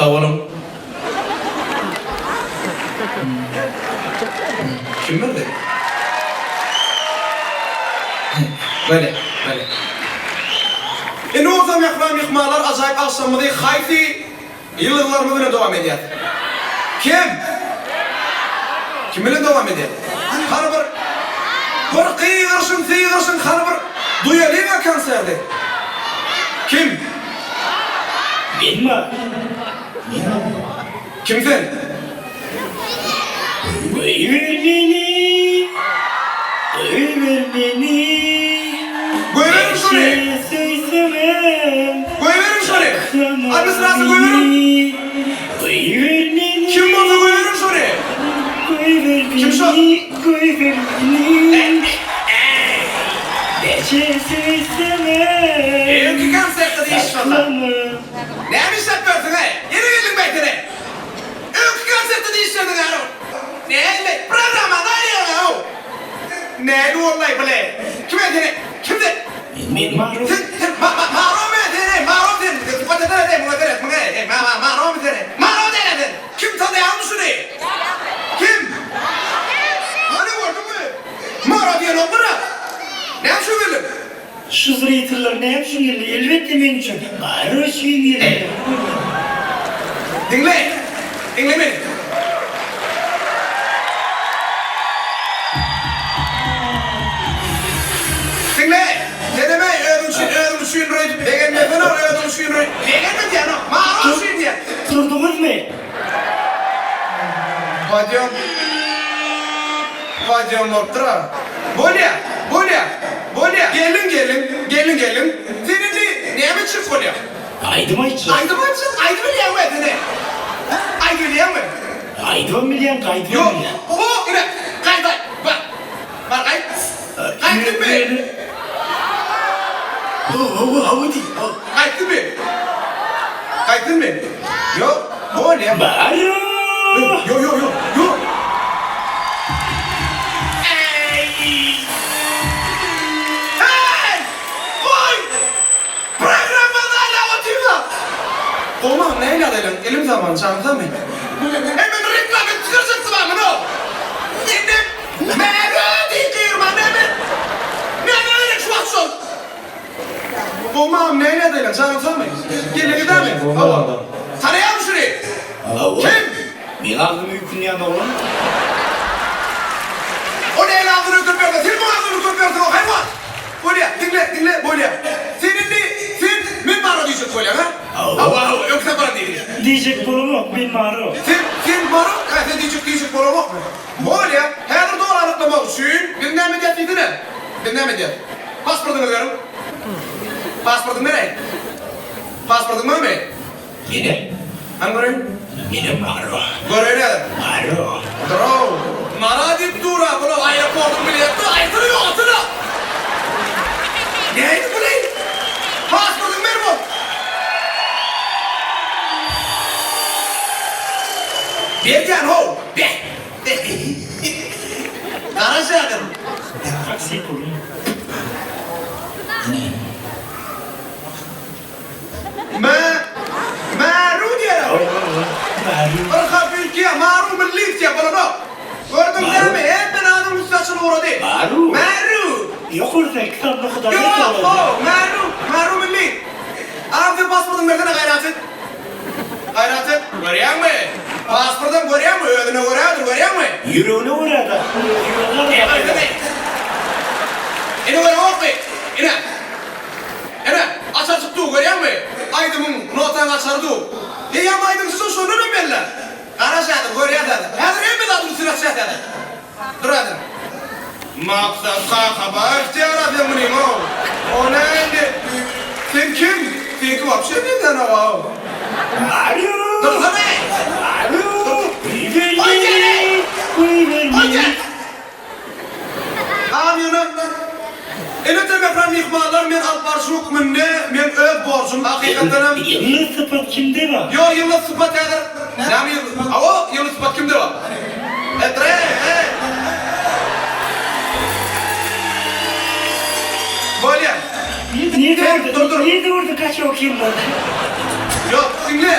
Sag boluň. Kim berdi? Bolýa, bolýa. Indi bolsa mähriban myhmanlar ajaýyp agşamymyzy haýsy ýyldyzlarymyz bilen dowam edýäs? Kim? Kim bilen dowam edýäs? Hany bir bir gygyryşyň, sygyryşyň hany bir duýalyň-a konserdi. Kim? Men bar. Kim sen? Goýber meni, goýber meni. Goýberiň şony! Näçe söýseňem. Goýberiň şony! Saklama Administrasiýa goýberiň! meni. Goýber meni. Kim bolsa goýberiň şony! Goýber Kim şo? meni, goýber meni. Näçe söýseňem. Öňki konsertde-de iş şonda. Saklama. Näme işläp ýörsüň-eý? Ýene geldiň beýtene! Öňki konsertde-de işlediň ä-ow! Näme? Programmany aýyrýaň-a-ow! Näme boldy-aý bile? Kim sen-eý? Kim sen? Men Maru. Sen, sen, ma-ma, Maromy sen-eý? Maro sen! Sypata seret-eý, muňa seret, muňa, eý, ma-ma, Maromy sen-eý? Maro däl-ä sen! Kim tanaýarmy şuny? Kim? Hany gördüňmi? Maro diýenoklar-a! Näme üçin geldiň? Şu zriteller näme üçin geldi? Elbetde meň üçin. Maro üçin geldiler. Diňle! Diňle meni! Diňle! Senem-eý özüň üçin, özüň üçin röýdüp begenmesene, özüň üçin röýdüp begenme diýenok. Maro üçin diýen. Turduňyzmy? Podýom. Podýom bolupdyr-a. Bolýa, bolýa, bolýa. Geliň, geliň, geliň, geliň. Sen indi näme etjek bolýaň? Aýdym aýtjak. Aýdym aýtjak? Aýdym bilýäňmi sen-e? Aýdym bilýäňmi? Aýdymam bilýän, gaýdybam Ýok, bilýän. ho, ine, gaýt aýt. Bar, bar gaýt. Gaýtdyňmy? Hawa, hawa diý, hawa. Gaýtdyňmy? Gaýtdyňmy? Ýok, bolýa. Bar-a! Ýok, ýok, ýok, ýok. Eý! Eý! Goý! Programmany aýlap otyrlar! Goýmaň, nähili ýagdaýlaň, elim sagman, janyň sagmy? Eý, men reklama edip çykarjakdym-a muny! Indi Märe diýip gygyrman näme? Näme gerek şu wagt şol? Goýmaň, nähili ýagdaýlaň, janyň sagmy? Gelneje dämi? Hawa. Tanaýarmy şuny? Hawa. Kim? Meň agzymy öýkünýän oglan. O nähili agzyny öýkünip ýörse, sen muň agzyny öýkünip ýörsüň-ow, haýwan! Bolýa, diňle, diňle, bolýa. Sen indi, sen, men Maro diýjek bolýaň, a? Hawa, hawa, öňki saparam diýdiň. Diýjek bolamok, men Maro. Sen, sen Maro, hä, sen diýjek, diýjek bolamokmy? Bolýa, häzir doly anyklamak üçin biz näme edýäs diýsene? Biz näme edýäs? Pasportyňyzy beriň. Pasportyňy beräý. Pasportyň barmy? Menem. Hany göreýin. Menem Maro. Göreýin häzir. Maro. Dur-ow. Mara diýip dur-a, bul-a aeroportyň bileti, aýtsana ýok, atsana. Nähili puly? Pasportyňy ber bol. Berýän how, beh. Garaş häzir. Taksi puly. Mä, Maru diýer-ow. Maru. Yrha Türkiýe, Maru milli diýýär, bolanok. Gördüň dälmi, hemme zadyň üsti açylyp ugrady. Maru. Maru. Ýokardaky sanly hudaý Ýok, how, Maru, Maru milli. Agam sen pasportyňy bersene, gaýrat et. Gaýrat et. Görýäňmi? Pasportam görýäňmi? Özüne görädir, görýäňmi? Ýüregine görä-de. Ine, ine göreňokmy? Ine. Ine, açarjyk dur, görýäňmi? Aýdymyň, notaň açary dur. Eýýäm aýdymçysyň şondanam belli. Garaş häzir, görýäs häzir. Häzir hemme zadyň üstüni açýas häzir. Dur häzir. Maksat kaka bagtyýar-a sen munyň-ow. O nä indi? Sen kim? Seňki wapşe meňzänok-ow. Alo! Dursana-eý! Alo! Goý gel-eý! Goý gel! Agam ýöne Elbetde mähriban myhmanlar men alyp baryjy hökmünde meň öz borjum hakykatdanam. Ýyldyz sypat kimde bar? Ýok ýyldyz sypat häzir näme ýyldyz hawa ýyldyz sypat kimde bar? Etre eý. Bolýa. Nirde Sen dur dur. Nirde gördü kaçok ýyldyz? Ýok diňle.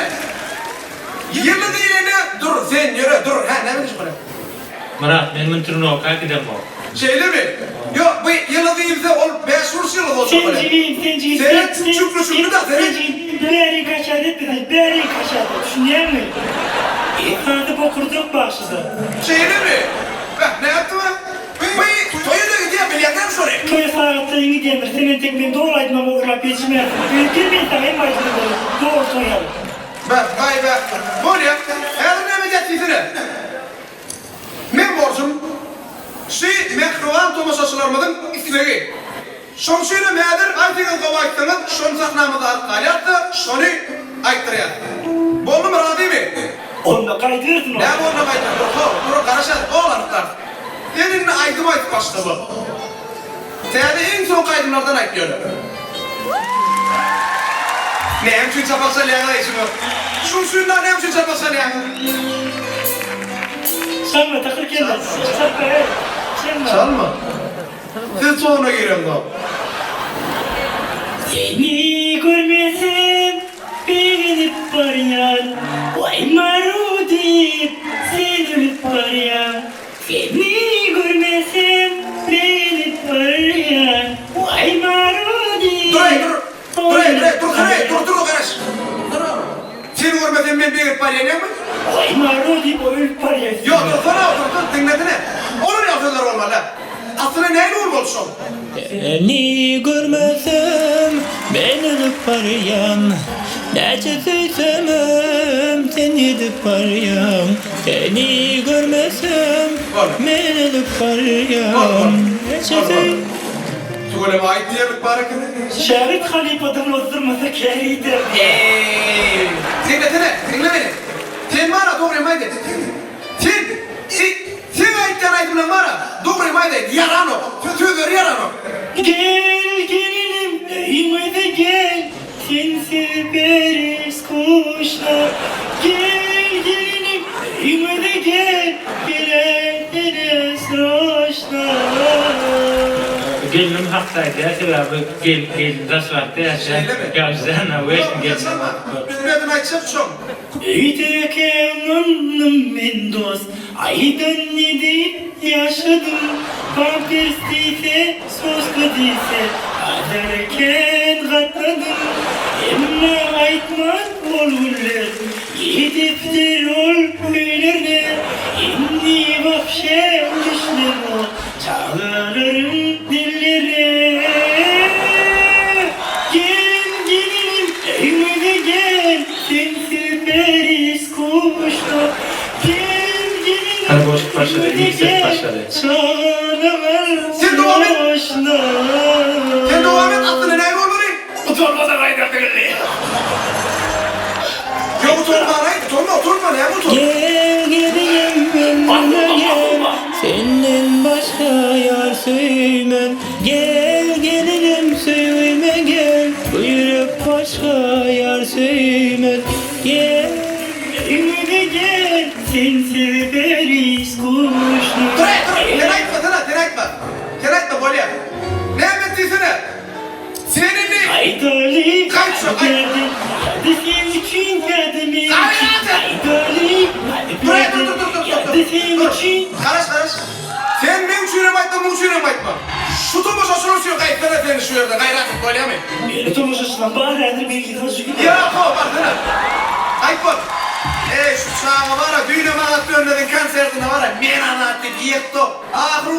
Ýylly diýlende dur sen ýöre dur hä näme diýjek bolýaň? Myrat men muny trnowka gidemok. Şeýlemi? Ýok bu ýyly diýilse ol bäşburç ýyly boljak Sen bolýar. jigim sen jigim sen Seret sen çüklü sen çüklü da sen seret. jigim bäri kaçat etme sen bäri kaçat et düşünýäňmi? Esasy bokurdak bagşyda. Şeýlemi? Beh nätdi bu? Bu toýa-da gidýär bilýäň dämi şony? Toýa sagatlaýyn gidýändir sen entek meň doly aýdymamy ogurlap ýetişmänsiň. Öýke men saňa hem aýdymy bererin doly toý alyp. Beh gaý beh. Bolýa. Häzir näme edýäs diýsene. Meň borjum, şy mähriban tomaşaçylarymyzyň islegi. Şoň üçinem häzir haýsyňyz gowy aýtsaňyz, şony sahnamyzda alyp galýas-da, şony aýtdyrýas. Boldumy, razymy? Onda gaýdybersin ol. Näme onda gaýdyber, dur, ho, dur, garaş häzir, oglanlyklar. Sen indi aýdym aýdyp başla, bol. Täze iň soňky aýdymlardan aýt ýöne. Näme üçin çapak çalýaňyz-aý şuny? Şuň üçin da näme üçin çapak çalýaňyz? Çalma takyr kelle. Çalma eý. Çalma. Çalma. Siz tona gireňzok. Seni görmesem begenip barýan, Waý Maru diýip sen ölüp barýaň. Seni görmesem begenip barýan, Waý Maru diýip Dur eý dur. Dur eý dur eý dur dur eý dur dur garaş. Seni görmesem men begenip barýan ýaňmy? Waý Maru diýip ölüp barýan. Ýok dursana dur dur diňlesene. Olar ýaly sözler bolmaly. Aslynda nähili bolmaly şol? Seni görmesem men ölüp barýan Näçe söýsemem sen ýitip barýaň Seni görmesem men ölüp barýan Näçe söý. Tüweleme aýt diýerlik bar ekeni. Şägirt halypa dyrmazdyrmasa kär ýiterdi. Eý! Diňlesene, diňle meni. Sen bar-a dogrymy aýdaýyn. Sen, eý, seň aýtýan aýdymlaň bar-a, dogrymy aýdaýyn, ýaranok. Sözleri ýaranok. Gel gelinim öýümize gel Sensiz beri skuşna Gel gelinim öýümize gel Gerekdire sroçna. Gelnim hakda aýdýar sebäbi gelin gelin daşrakda ýaşaýar Şeýlemi? Ýaşjan weşin gelnim Çalma, bilmedim aýtjak şoň. Öýdäki ynandym men dost Aýdan ne diýip ýaşadym Pampers diýse soska diýse Azar kän gatnadym Emma aýtman ol günler Ýetipdir ol öýlerine Indi wapşe düşünemok Çagalaryň dillerine Gel gelinim öýümize gel Sensiz beri skuşno Gel gelinim Hany goşup başlady, öýümize ilk ses gel başlady. Çagalalar Sen dowam et. goşna Sen dowam et aslynda näme bolmaly? Utanmasa gaýdardy geldi. Ýok utanman aýt utanma utanma näme utan. Gel gelinim ömrüme gel Senden başga ýar söýmen Gel gelinim söýgüme gel Bu ýürek başga ýar söýmez Gel Öýüme gel sensiz beri skuşno Dur eý dur sen aýtma sen sen aýtma sen aýtma bolýa näme et diýsene sen indi Aýdaly Gaýt şu gaýt Ýa-da sen üçin ýa-da men üçin Gaýrat et Aýdaly Dur eý dur dur dur dur Ýa-da dur sen dur üçin garaş garaş sen meň üçinem aýtma muň üçinem aýtma şu tomaşaçylar üçin gaýtsana sen şu ýerde gaýrat et bolýamy. Meni tomaşaçylar bar häzir men ýygra jigim. Ýok how barsana aýt bol. Eý şu çaga bara düýnem Azat Dönmeziň konsertinde bara men Azat diýip ýykdy. Ahyry.